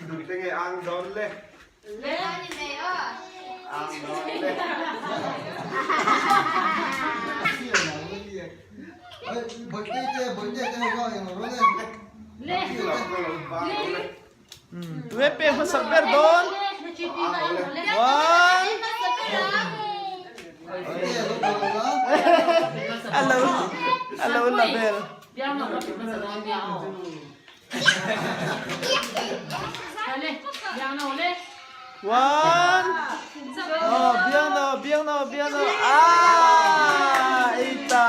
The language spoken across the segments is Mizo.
Tute nge ang dawn le? Ang dawn le. Tue pe hmasak ber dawn. One. Alo alo la vel. One. Oh, biang no, biang no, biang no. Ah, ita.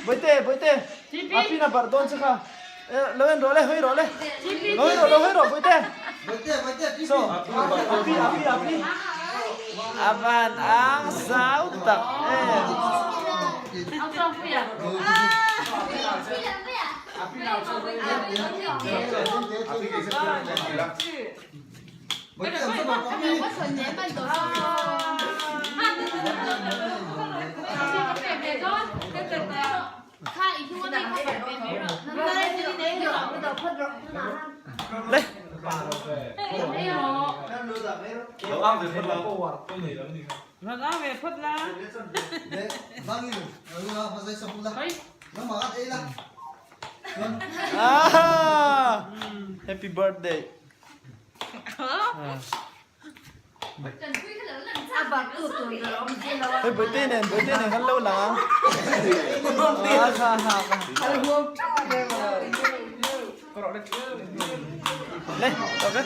Boite, boite. Api na bar don chakha. Lo en ro le, hoi ro le. Lo hoi ro, lo hoi ro, boite. So, api, api, api. Avan ang sau tak em. Le. Ah! Happy birthday. Hei Bawihtei nen Bawihtei nen kan lo lang a. Ah kha ha kha. Le, okay.